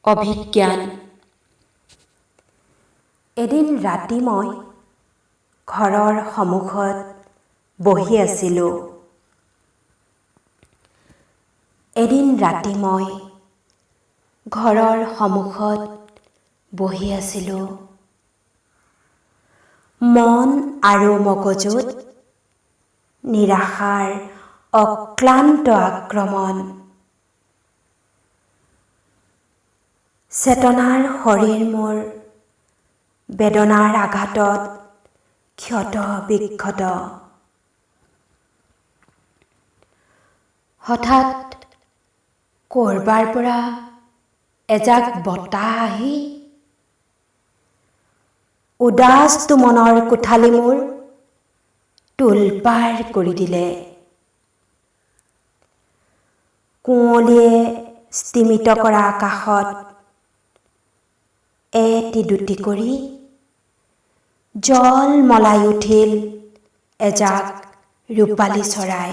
অভিজ্ঞান। এদিন ৰাতি মই ঘৰৰ সন্মুখত বহি আছিলোঁ। এদিন ৰাতি মই ঘৰৰ সন্মুখত বহি আছিলোঁ। মন আৰু মগজুত নিৰাশাৰ অক্লান্ত আক্ৰমণ। চেতনাৰ শৰীৰ মোৰ বেদনাৰ আঘাতত ক্ষত বিক্ষত। হঠাৎ ক'ৰবাৰ পৰা এজাক বতাহ আহি উদাসটো মনৰ কোঠালি মোৰ তোলপাৰ কৰি দিলে। কুঁৱলীয়ে স্তিমিত কৰা আকাশত এটি দুটি কৰি জলমলাই উঠিল এজাক ৰূপালী চৰাই।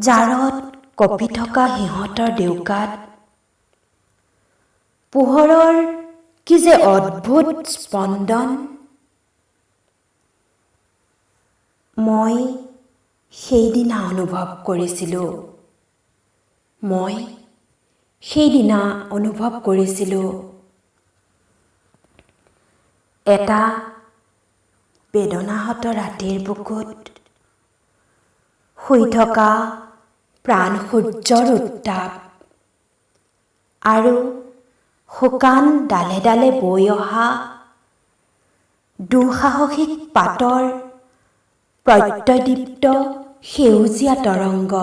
জাৰত কঁপি থকা সিহঁতৰ ডেউকাত পোহৰৰ কি যে অদ্ভুত স্পন্দন, মই সেইদিনা অনুভৱ কৰিছিলোঁ। মই সেইদিনা অনুভৱ কৰিছিলোঁ এটা বেদনাহত ৰাতিৰ বুকুত শুই থকা প্ৰাণসূৰ্যৰ উত্তাপ আৰু শুকান ডালে ডালে বৈ অহা দুঃসাহসিক পাতৰ প্ৰত্যয়দীপ্ত সেউজীয়া তৰংগ।